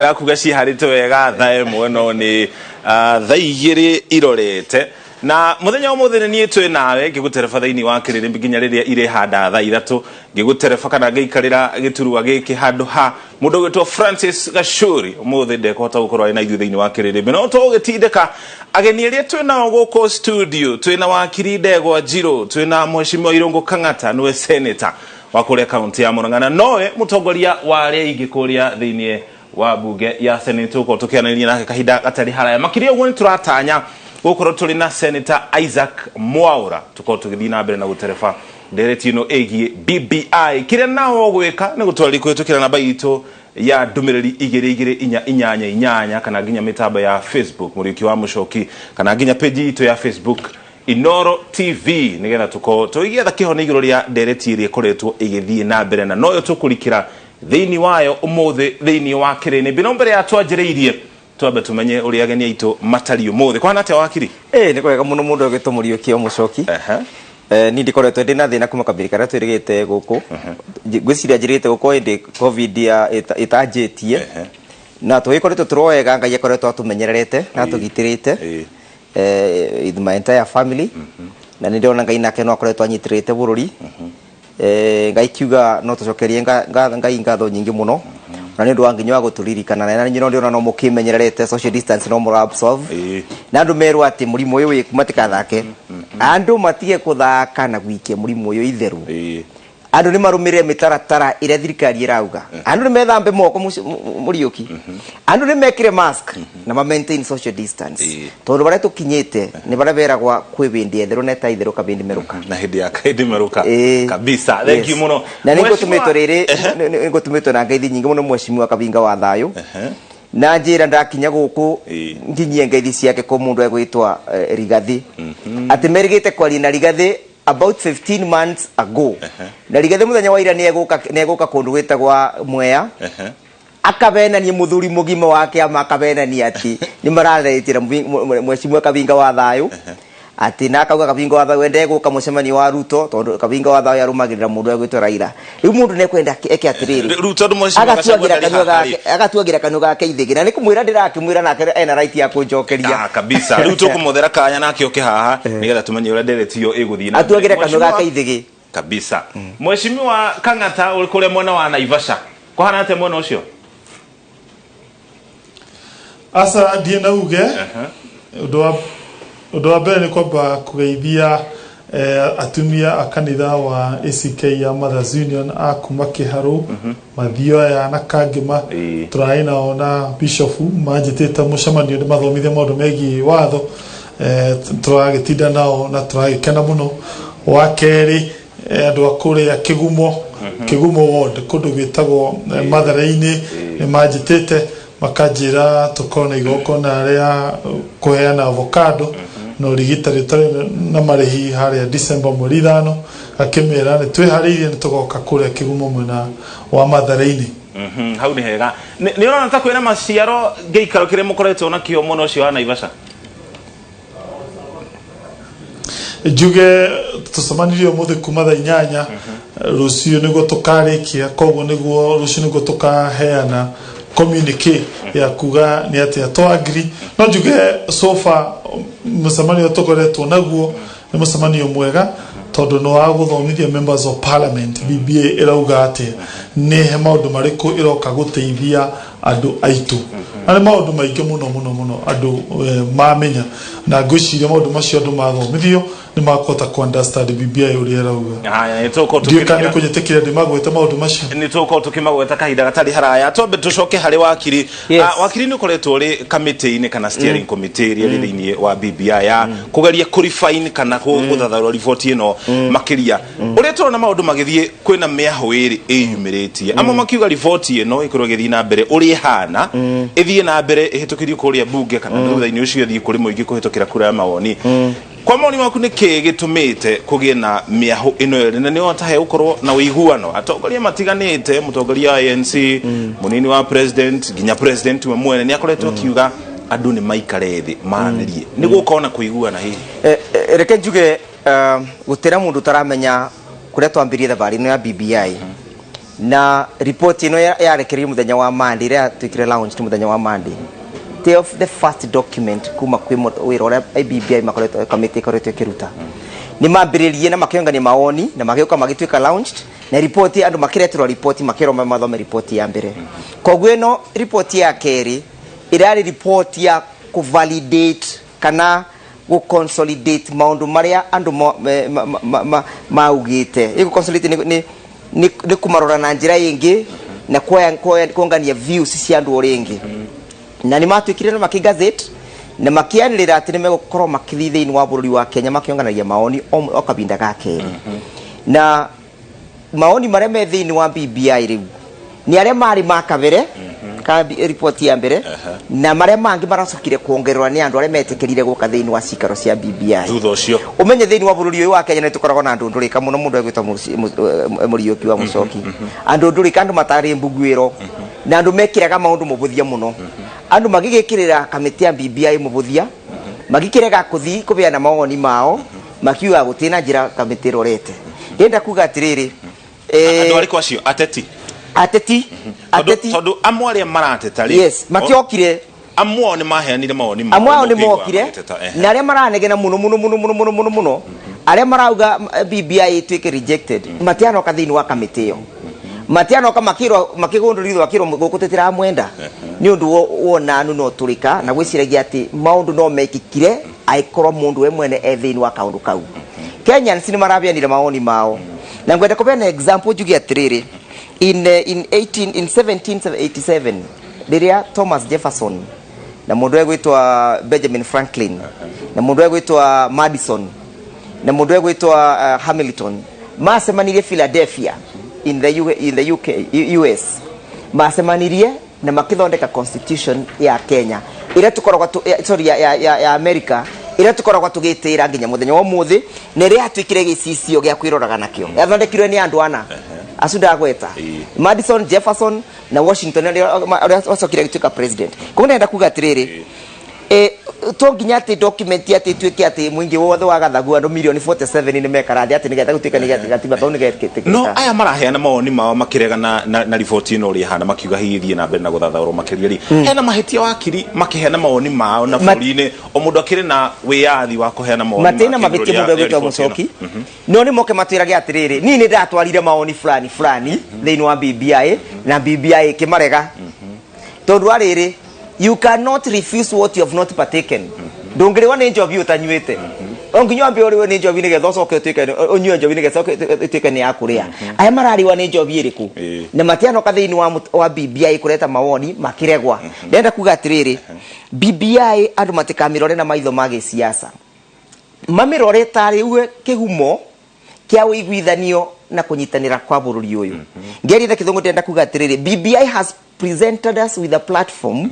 Yakuga ciharĩte wega thaa ĩmwe no nĩ thaa 2 irorete na mũthenya ũmũthĩ nĩ niĩ twĩ nawe ngĩgũtereba thĩinĩ wa kĩrĩrĩmbĩ nginya rĩrĩa irĩhanda thaa 3 ngĩgũtereba kana ngĩikarĩra gĩturwa gĩkĩ handũ ha mũndũ ũgwĩtwo Francis Gachuri. Ũmũthĩ ndekũhota gũkorwo arĩ na ithuĩ thĩinĩ wa kĩrĩrĩmbĩ no tũgũgĩtindĩka ageni arĩa twĩ nao gũkũ studio. Twĩ na wakiri Ndegwa Njirũ, twĩ na mheshimiwa Irũngũ Kang'ata, nĩwe senator wa kũrĩa kaunti ya Murang'a na nowe mũtongoria wa arĩa aingĩ kũrĩa thĩinĩ wa mbunge ya Senate. Tũgũkorwo tũkĩaranĩria nake kahinda gatarĩ haraya. Makĩria ũguo nĩ tũratanya gũkorwo tũrĩ na Senator Isaac Mwaura, tũkorwo tũgĩthiĩ na mbere na gũtereba ndereti ĩno ĩgiĩ BBI. Kĩrĩa nao ũgwĩka nĩ gũtwarĩria kũhĩtũkĩra namba itũ ya ndũmĩrĩri 22488 kana nginya mĩtambo ya Facebook Mũriũki wa Mũcoki, kana nginya page itũ ya Facebook Inoro TV, nigetha tukorwo tũgĩetha kĩhonia igũrũ rĩa ndereti ĩrĩa ĩkoretwo ĩgĩthiĩ na mbere na noyo tũkũrikĩra thĩinĩ wayo ũmũthĩ thĩinĩ wa kĩrĩnĩmbĩ. No mbere ya twanjĩrĩirie, twambe tũmenye ũrĩa ageni aitũ matariĩ ũmũthĩ. Kwana atĩa, wakiri? Ĩĩ, nĩ kwega mũno mũndũ agĩtwo Mũriũki o Mũcoki. Niĩ ndikoretwo ndĩ na thĩna kuma kabiri karĩa twĩrĩgĩte gũkũ. Ngwĩciria njĩrĩgĩte gũkũ hĩndĩ COVID ya ĩtanjĩtie. Na tũgĩkoretwo tũrĩ o wega, Ngai akoretwo atũmenyererete na atũgitĩrĩte. With my entire family. Na nĩ ndĩrona Ngai nake no akoretwo anyitĩrĩte bũrũri. Ngai kiuga no tũcokerie Ngai ngatho nyingĩ mũno na nĩ ũndũ wa nginya wa gũtũririkana, na niĩ no ndĩrona no mũkĩmenyererete social distance no mũra observe. Na andũ merwo atĩ mũrimũ ũyũ wĩku matikathake, andũ matige kũthaka na gũikia mũrimũ ũyũ itherũ. Andũ nĩ marũmĩrĩre mĩtaratara ĩrĩa thirikari ĩrauga, andũ nĩ methambe moko Mũriũki, andũ nĩ mekĩre mask na ma maintain social distance. Tondũ barĩa tũkinyĩte nĩ barĩa beragwa kwĩ bĩndĩ etherũ na ĩta itherũ kabĩndĩ merũka. Na hĩndĩ ya kaĩndĩ merũka. Kabisa, thank you mũno. Na nĩ ngũtũmĩtwo rĩrĩ, nĩ ngũtũmĩtwo na ngeithi nyingĩ mũno mheshimiwa Kabinga wa Thayũ, na njĩra ndakinya gũkũ nginyie ngeithi ciake kũ mũndũ egwĩtwa Rigathi, atĩ merĩgĩte kwaria na Rigathi about 15 months ago, na Rigathi mũthenya wa ira nĩ egũka kũndũ gwĩtagwa Mwea, akabenania mũthuri mũgima wa kĩama, akabenania atĩ nĩ mararĩtĩra mheshimiwa Kabinga wa Thayũ, atĩ na akauga Kabinga wa Thayũ ndegũka mũcemanio wa Ruto tondũ Kabinga wa Thayũ arũmagĩrĩra mũndũ egwĩtwo Raila. Rĩu mũndũ nĩekwenda eke atĩrĩrĩ, Rĩu tondũ mheshimiwa Gachagua agatuagĩra ndarĩ kanua haha gake, agatuagĩra kanua gake ithĩgĩ, na nĩ kũmwĩra ndĩrakĩmwĩra nake ena right ya kũnjokeria. Ah, kabisa, rĩu tũkũmothera kanya nake oke haha nĩgetha tũmenye ũrĩa ndereti ĩyo ĩgũthiĩ na mbere. Atuagĩre kanua gake ithĩgĩ. Kabisa. Mheshimiwa Kang'ata, ũrĩ kũrĩa mwena wa Naivasha, kũhana atĩa mwena ũcio? Aca, ndiĩ na uge. Ũndũ wa mbere nĩ kwamba kũgeithia atumia a kanitha wa ACK ya Mothers Union a kuma Kĩharũ, Mathioya na Kangĩma. Tũrarĩ nao na bishop, manjĩtĩte mũcemanio ndĩmathomithie maũndũ megiĩ watho. Tũragĩtinda nao na tũragĩkena mũno. Wa kerĩ, andũ a kũrĩa Kĩgumo, Kĩgumo ward, kũndũ gwĩtagwo Mathare-inĩ, nĩ manjĩtĩte makanjĩra tũkorwo na igongona rĩa kũheana avocado na ũrigitani ũtarĩ na marĩhi harĩa December mweri 5. Gakĩmera nĩ twĩharĩirie, nĩ tũgoka kũrĩa Kĩgumo mwena wa Mathare-inĩ. Hau nĩ hega. Nĩ ũrona ta kwĩna maciaro gĩikaro kĩrĩa mũkoretwo nakĩo mwena ũcio wa Naivasha? Njuge tũcemanirie ũmũthĩ kuma thaa 8, rũciũ nĩguo tũkarĩkia, koguo nĩguo rũciũ nĩguo tũkaheana communique ya kuga nĩ atĩa twagiri. No njuge so far mũcemanio tũkoretwo naguo nĩ mũcemanio mwega tondũ nĩ wa gũthomithia members of parliament BBI ĩrauga atĩa, nĩ he maũndũ marĩkũ ĩroka gũteithia andũ aitũ, na nĩ maũndũ maingĩ mũno mũno mũno andũ mamenya, na ngwĩciria maũndũ macio andũ mathomithio nĩ makũhota ku understand BBI ũrĩa ĩrauga. Haya, nĩ tũgũkorwo Ndiũĩ kana nĩ tũkĩrĩkĩra kũnyĩtĩkĩra ndĩmagwete maũndũ macio. Nĩ tũgũkorwo tũkĩmagweta kahinda gatarĩ haraya. Twambe tũcoke harĩ wakiri. Yes. Ah, wakiri, nĩ ũkoretwo ũrĩ kamĩtĩ-inĩ kana steering committee ĩrĩa ĩrĩ thĩinĩ wa BBI ya kũgeria kũrefine kana gũthathaũra riboti ĩno makĩria. Ũrĩa tũrona maũndũ magĩthiĩ, kwĩna mĩahũ ĩrĩ ĩyumĩrĩtie, amwe makiuga riboti ĩno ĩkorwo ĩgĩthiĩ na mbere ũrĩa ĩhana, ĩthiĩ na mbere ĩhĩtũkĩrio kũrĩa mbunge kana thutha-inĩ ũcio ĩthiĩ kũrĩ mũingĩ kũhĩtũkĩra kura ya mawoni. Kwa mawoni maku, nĩ kĩĩ gĩtũmĩte kũgĩe na mĩahũ ĩno ĩrĩ, na nĩ watahe gũkorwo na ũiguano atongoria matiganĩte, mũtongoria wa ANC, mũnini wa president, nginya president we mwene nĩ akoretwo akiuga andũ nĩ maikare thĩ maranĩrie nĩ gũkorwo na kũiguana hihi? Reke njuge, gũtĩra mũndũ ũtaramenya kũrĩa twambĩrie thabarĩ ĩno ya BBI. Na report ĩno yarekereirio mũthenya wa Monday, ĩrĩa yatuĩkire launched mũthenya wa Monday, the of the first document kuma kwĩ wĩra ũrĩa BBI makoretwo, committee ĩkoretwo ĩkĩruta. Nĩ mambĩrĩrie na makĩongania mawoni na magĩũka magĩtuĩka launched na report, andũ makĩreterwo report, makĩrwo mathome report ya mbere. Koguo ĩno report ya kerĩ ĩrarĩ report ya kũvalidate kana gũconsolidate maũndũ marĩa andũ maugĩte. Ĩ gũconsolidate nĩ kũmarora na njĩra ĩngĩ na kuongania views cia andũ o rĩngĩ. Na nĩ matuĩkire na makĩgazette na makĩanĩrĩra atĩ nĩ megũkorwo makĩthiĩ thĩinĩ wa bũrũri wa Kenya makĩonganagia maoni o kahinda ga kerĩ. Na maoni marĩa me thĩinĩ wa BBI rĩu nĩ arĩa marĩ ma kabere ka ripoti ya mbere, na marĩa mangĩ maracokire kuongererwo nĩ andũ arĩa metĩkĩrire gũka thĩinĩ wa cikaro cia BBI. Thutha ũcio. Ũmenye thĩinĩ wa bũrũri ũyũ wa Kenya nĩ tũkoragwo na andũ ndũrĩka mũno, mũndũ egwĩtwo Mũriũki wa Mũcoki, andũ ndũrĩka, andũ matarĩ mbuguĩro na andũ mekĩraga maũndũ mũbũthia mũno. Andũ magĩgĩkĩrĩra kamĩtĩ ya BBI mũbũthia, magĩkĩrega kũthiĩ kũbeana mawoni mao, makiuga gũtirĩ na njĩra kamĩtĩ ĩrorete. Ndĩrenda kuga atĩrĩrĩ, Andũ arĩkũ acio? Ateti? Ateti. Tondũ Ateti. Tondũ amwe arĩa marateta rĩ, yes, matiokire. Amwe ao nĩ maheanire mawoni mao. Amwe ao nĩ ũkĩigua mokire. magĩteta, ehe. Na arĩa maranegena mũno mũno mũno mũno mũno mũno mũno, arĩa marauga BBI ĩtuĩke rejected, matianoka thĩinĩ wa kamĩtĩ ĩyo. Matianoka, makĩrwo, makĩgũndũrithwo, makĩrwo gũkũ tũtiramwenda nĩ ũndũ wonanu no tũrĩka na gwĩciragia atĩ maũndũ no mekĩkire angĩkorwo mũndũ we mwene e thĩinĩ wa kaũndũ kau. Kenyans nĩ marabeanire mawoni mao, na ngwenda kũbeana example njuge atĩrĩrĩ, in 18 in 1787, rĩrĩa Thomas Jefferson na mũndũ egwĩtwa Benjamin Franklin na mũndũ egwĩtwa Madison na mũndũ egwĩtwa Hamilton macemanirie Philadelphia in the UK, US, macemanirie na makĩthondeka constitution ya Kenya ĩrĩa tũkoragwo sorry, ya America ĩrĩa tũkoragwo tũgĩtĩĩra nginya mũthenya wa ũmũthĩ, na ĩrĩa yatuĩkire gĩcicio gĩa kwĩroraga nakĩo. Yathondekirwe nĩ andũ ana acio ndagweta, Madison, Jefferson na Washington, ũrĩa wacokire agĩtuĩka president. Koguo ndĩrenda kuga atĩrĩrĩ, to nginya atĩ document atĩ ĩtuĩke atĩ mũingĩ wothe wa gathagu, andũ mirioni 47 nĩ mekara thĩ atĩ nĩgetha gũtuĩka nĩ gatiba kau nĩgetĩkĩrĩka. No aya maraheana mawoni mao makĩrega na riboti ĩno ũrĩa ĩhana, makiuga hihi ĩthiĩ na mbere na gũthathaũrwo makĩria rĩ, hena mahĩtia wakiri makĩheana mawoni mao na bũrũri-inĩ o mũndũ akĩrĩ na wĩyathi wa kũheana mawoni Matĩna make igũrũ mabĩtie mũndũ rĩa egwĩtwo riboti ĩno. Mũcoki, no nĩ moke matwĩrage atĩrĩrĩ, niĩ nĩ ndatwarire mawoni fulani fulani thĩinĩ wa BBI na BBI ĩkĩmarega, tondũ arĩrĩ, you cannot refuse what you have not partaken. Ndũngĩrĩwa nĩ njobi ũtanyuĩte. No nginya wambe ũrĩwe nĩ njobi nĩgetha ũcoke ũtuĩke ũnyue njobi, nĩgetha ũcoke ĩtuĩke nĩ ya kũrĩa. Aya mararĩwa nĩ njobi ĩrĩkũ? Na matianoka thĩinĩ wa BBI kũreta mawoni, makĩregwa. Ndĩrenda kuga atĩrĩrĩ, BBI andũ matikamĩrore na maitho ma gĩsiasa, mamĩrore tarĩ we kĩhumo kĩa ũiguithanio na kũnyitanĩra kwa bũrũri ũyũ. Ngĩaria na kĩthũngũ, ndĩrenda kuga atĩrĩrĩ, BBI has presented us with a platform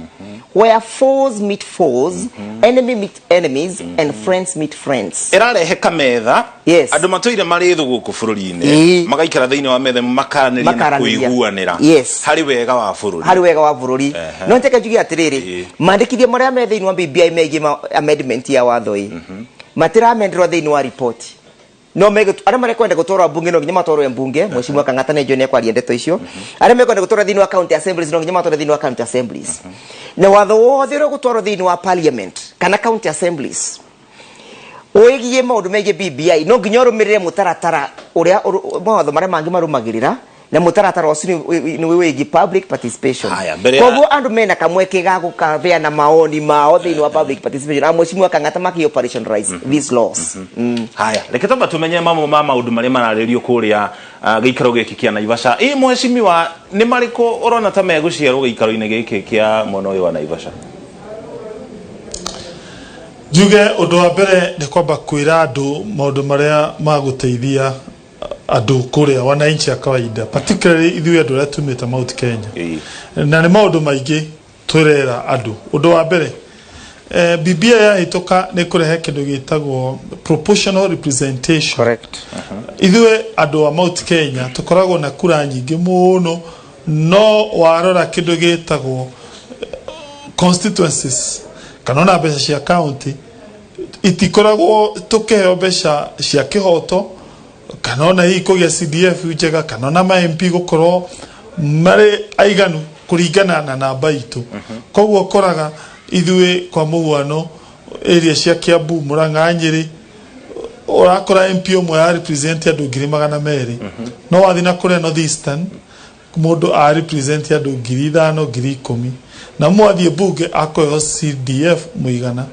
where foes meet foes, enemy meet enemies and friends meet friends. Ĩrarehe kametha andũ matũire marĩ thũ gũkũ bũrũri-inĩ magaikara thĩinĩ wa metha makaranĩria na Makaranĩria. kũiguanĩra harĩ wega wa bũrũri. Harĩ wega wa bũrũri. No njeke njuge atĩrĩrĩ, mandĩkithia marĩa me thĩinĩ wa BBI megiĩ amendment ya watho ĩ matiramenderwo thĩinĩ wa report. No arĩa marekwenda gũtwarwo mbunge no nginya matwarwo mbunge. Mheshimiwa Kang'ata nĩ njũĩ nĩ ekwaria ndeto icio. Arĩa mekwenda gũtwarwo thĩinĩ wa county assemblies no nginya matwarwo thĩinĩ wa county assemblies. Na watho wothe ũrĩa ũgũtwarwo thĩinĩ wa parliament kana county assemblies wĩgiĩ maũndũ megiĩ BBI no nginya ũrũmĩrĩre mũtaratara ũrĩa mawatho marĩa mangĩ marũmagĩrĩra, na mũtaratara ũcio nĩ wĩgiĩ public participation. Haya, mbere Koguo andũ mena kamweke ga gũkabeana maoni mao thĩinĩ wa public participation, na mheshimiwa Kang'ata maki operationalize these laws. Haya, reke twamba tumenye mamwe ma maũndũ marĩa mararĩrio kũrĩa gĩikaro gĩkĩ kĩa Naivasha. Ĩ mheshimiwa, nĩ marĩkũ ũrona ta megũciarwo gĩikaro-inĩ gĩkĩ kĩa mwena ũyũ wa Naivasha? Njuge ũndũ wa mbere nĩ kwamba kwĩra andũ maũndũ marĩa magũteithia andũ kũrĩa, wananchi a kawaida, particularly ithuĩ andũ arĩa tumĩte Mount Kenya. Na nĩ maũndũ maingĩ twĩrera andũ. Ũndũ wa mbere, BBI yahĩtũka nĩ kũrehe kĩndũ gĩtagwo proportional representation. Ithuĩ andũ a Mount Kenya tũkoragwo na kura nyingĩ mũno, no warora kĩndũ gĩtagwo constituencies kana ona mbeca cia county, itikoragwo tũkĩheo mbeca cia kĩhoto. Kana ona hihi kũgĩa CDF njega, kana ona ma MP gũkorwo marĩ aiganu kũringana na namba itũ. Koguo ũkoraga ithuĩ, kwa mũhuano, area cia Kiambu, Murang'a, Nyĩrĩ, ũrakora MP ũmwe ya represent andũ 200,000, no wathiĩ na kũrĩa North Eastern mũndũ a represent andũ 5,000, 10,000, na mwathiĩ bunge akoeo CDF mũigana,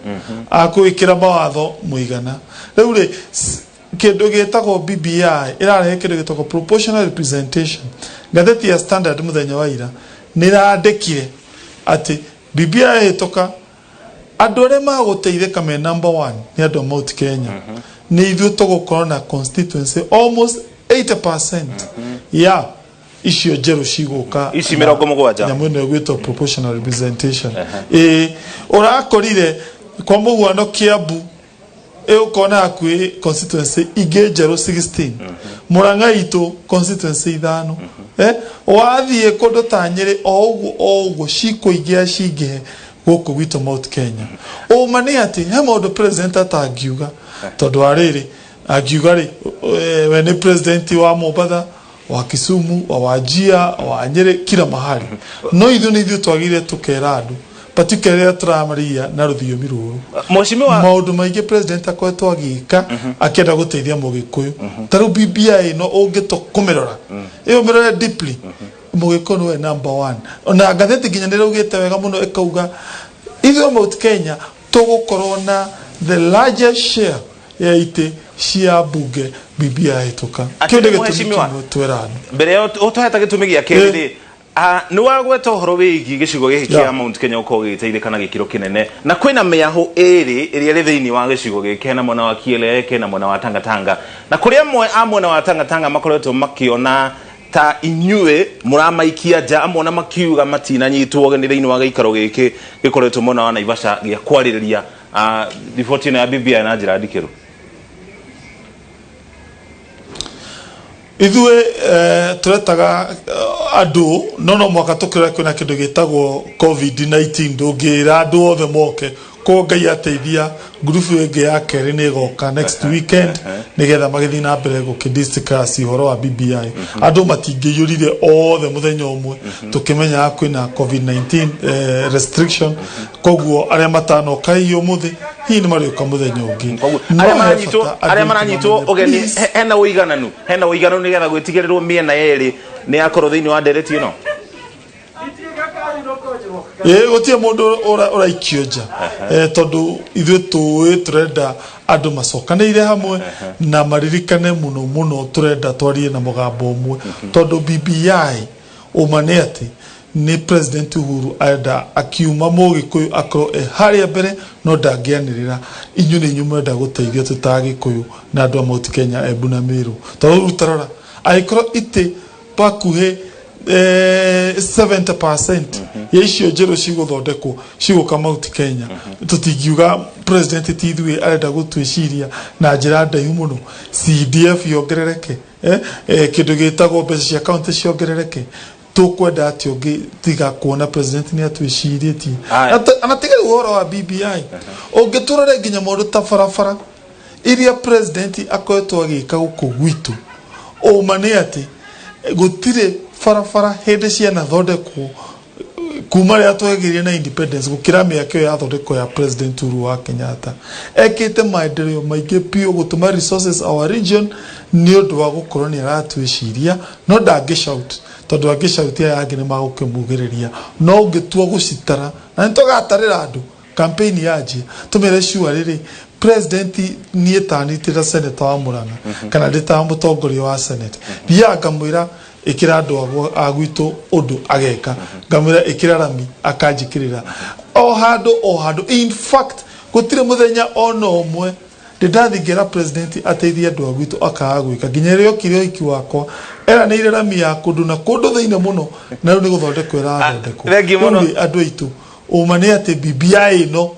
akwĩkĩra mawatho mũigana. Rĩu rĩ, kĩndũ gĩtagwo BBI ĩrarehe kĩndũ gĩtagwo proportional representation. Ngathĩti ya Standard mũthenya wa ira nĩ ĩrandĩkire atĩ BBI ĩhĩtũka, andũ arĩa magũteithĩka me number one nĩ andũ a Mount Kenya. Nĩ ithuĩ tũgũkorwo na constituency almost 80% ya icio njerũ cigũka. Ici 70. Nyamũ ĩno ĩgwĩtwo proportional representation. Ĩĩ, ũrakorire kwa mũhuano Kiambu ĩgũkorwo hakuhĩ constituency ingĩ njerũ 16, Murang'a itũ constituency ithano, wathiĩ kũndũ ta Nyĩrĩ o ũguo o ũguo, cikũingĩha cingĩhe gũkũ gwitũ Mount Kenya. Ũma nĩ atĩ he maũndũ president atangiuga, tondũ wa rĩrĩ, angiuga rĩ, we nĩ president wa Mombatha, wa Kisumu, wa Wajia, wa Nyĩrĩ, kila mahali. No ithuĩ nĩ ithuĩ twagĩrĩire tũkera andũ, particularly rĩrĩa tũramaria na rũthiomi rũrũ. Mheshimiwa, Maũndũ maingĩ president akoretwo agĩka akĩenda gũteithia mũgĩkũyũ, ta rĩu BBI ĩno ũngĩtua kũmĩrora, ĩyo mĩrore deeply, mũgĩkũyũ nĩwe number one. Ona ngathĩti nginya nĩ ĩraugĩte wega mũno, ĩkauga ithuĩ Mount Kenya tũgũkorwo na the largest share ya itĩ cia bunge BBI yahĩtũka. Kĩu nĩ gĩtũmi Mheshimiwa, kĩmwe twĩra andũ. Mbere ya ũtũheta gĩtũmi gĩa kerĩ rĩ, nĩ wagweta ũhoro wĩgiĩ gĩcigo gĩkĩ kĩa Mount Kenya gũkorwo gĩgĩteithĩka na gĩkĩro kĩnene, na kwĩna mĩahũ ĩrĩ ĩrĩa ĩrĩ thĩinĩ wa gĩcigo gĩkĩ, hena mwena wa Kieleweke na mwena wa Tangatanga, na kũrĩ amwe a mwena wa Tangatanga makoretwo makĩona ta inyuĩ mũramaikia nja, amwe ona makiuga matinanyitwo ũgeni thĩinĩ wa gĩikaro gĩkĩ gĩkoretwo mwena wa Naivasha gĩa kwarĩrĩria riboti ĩno ya BBI na njĩra ndikĩru. Ithuĩ tũretaga andũ, no mwaka tũkĩrora kwĩna kĩndũ gĩtagwo COVID-19, ndũngĩra andũ othe moke. Koguo Ngai ateithia, ngurubu ĩngĩ ya kerĩ nĩ ĩgoka next weekend, nĩgetha magĩthiĩ na mbere gũkĩ discuss ũhoro wa BBI. Andũ matingĩiyũrire othe mũthenya ũmwe, tũkĩmenyaga kwĩna COVID-19 restriction. Koguo arĩa matanoka hihi ũmũthĩ, hihi nĩ marĩũka mũthenya ũngĩ. Koguo No arĩa he maranyitwo bata andũ arĩa aitũ maranyitwo mamenye, ũgeni, please. Hena ũigananu nĩgetha gwĩtigĩrĩrwo mĩena yerĩ nĩ yakorwo thĩinĩ wa ndereti ĩno. Ĩĩ, gũtirĩ mũndũ ũraikio nja, tondũ ithuĩ tũĩ tũrenda andũ macokanĩire hamwe na maririkane mũno mũno, tũrenda twarie na mũgambo ũmwe, tondũ BBI, ũma nĩ atĩ nĩ President Uhuru arenda akiuma mũgĩkũyũ akorwo e harĩa mbere, no ndangĩanĩrĩra. Inyuĩ nĩ inyuĩ mwenda gũteithio twĩ ta Agĩkũyũ na andũ a Mount Kenya, Embu na Meru, tondũ rĩu tarora, angĩkorwo itĩ bakuhĩ 70% ya icio njerũ cigũthondekwo cigũka Mount Kenya, tũtingiuga president ti ithuĩ arenda gũtwĩciria na njĩra ndaihu mũno? CDF yongerereke, kĩndũ gĩtagwo mbeca cia county ciongerereke. Tũkwenda atĩ ũngĩ tiga kuona president nĩ atwĩcirĩtie? Aya. Na tiga rĩu ũhoro wa BBI, ũngĩtũrore nginya maũndũ ta barabara iria president akoretwo agĩka gũkũ gwitũ, ũma nĩ atĩ gũtirĩ barabara hĩndĩ cianathondekwo kuma rĩrĩa twagĩire na independence gũkĩra mĩaka ĩyo yathondekwo ya President Uhuru wa Kenyatta. Ekĩte maendeleo maingĩ biũ gũtũma resources our region, nĩ ũndũ wa gũkorwo nĩ aratwĩciria. No ndangĩ shout, tondũ angĩ shout aya angĩ nĩ magũkĩmugĩrĩria. No ũngĩtua gũcitara, na nĩ tũgatarĩra andũ campaign yanjia, tumere sure rĩrĩ president niĩ tanitĩra senator wa Murang'a kana ndĩ ta mũtongoria wa senate, thiaga ngamwĩra ĩkĩra andũ a gwitũ ũndũ, ageka. Ngamwĩra ĩkĩra rami, akanjĩkĩrĩra o handũ o handũ. In fact, gũtirĩ mũthenya ona ũmwe ndĩ ndathiĩ ngĩra president ateithie andũ a gwitũ akaga gwĩka. Nginya rĩrĩa okire ũhiki wakwa, eranĩire rami ya kũndũ na kũndũ thĩinĩ mũno, na rĩu nĩ gũthondekwo ĩrathondekwo. Thengiũ mũno. Rĩu rĩ, andũ aitũ, ũma nĩ atĩ BBI ĩno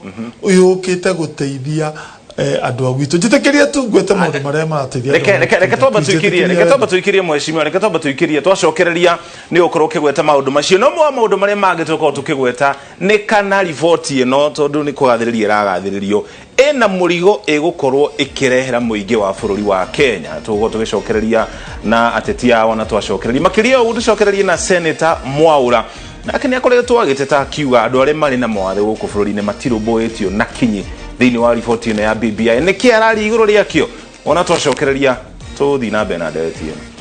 yũkĩte gũteithia andũ a gwitũ. Njĩtĩkĩrie tu ngwete maũndũ marĩa marateithia andũ Reke a reke reke Mount twamba Kenya. tuikirie, reke twamba tuikirie, mheshimiwa, reke twamba tuikirie. Twacokereria nĩ ũkorwo ũkĩgweta maũndũ macio. No mwa maũndũ marĩa mangĩ tũkorwo tũkĩgweta nĩ kana riboti ĩno, tondũ nĩ kũgathĩrĩria ĩragathĩrĩrio, Ĩna mũrigo ĩgũkorwo ĩkĩrehera mũingĩ wa bũrũri wa Kenya. Tũgũkorwo tũgĩcokereria na ateti ao na twacokereria makĩria ũguo tũcokererie na Senator Mwaura. Nake nĩ akoretwo agĩteta akiuga andũ arĩa marĩ na mawathe gũkũ bũrũri-inĩ matirũmbũĩtio na kinyi thĩinĩ wa riboti ĩno ya BBI. Nĩkĩ araria igũrũ rĩakĩo? Ona twacokereria tũthiĩ na mbere na ndereti ĩno.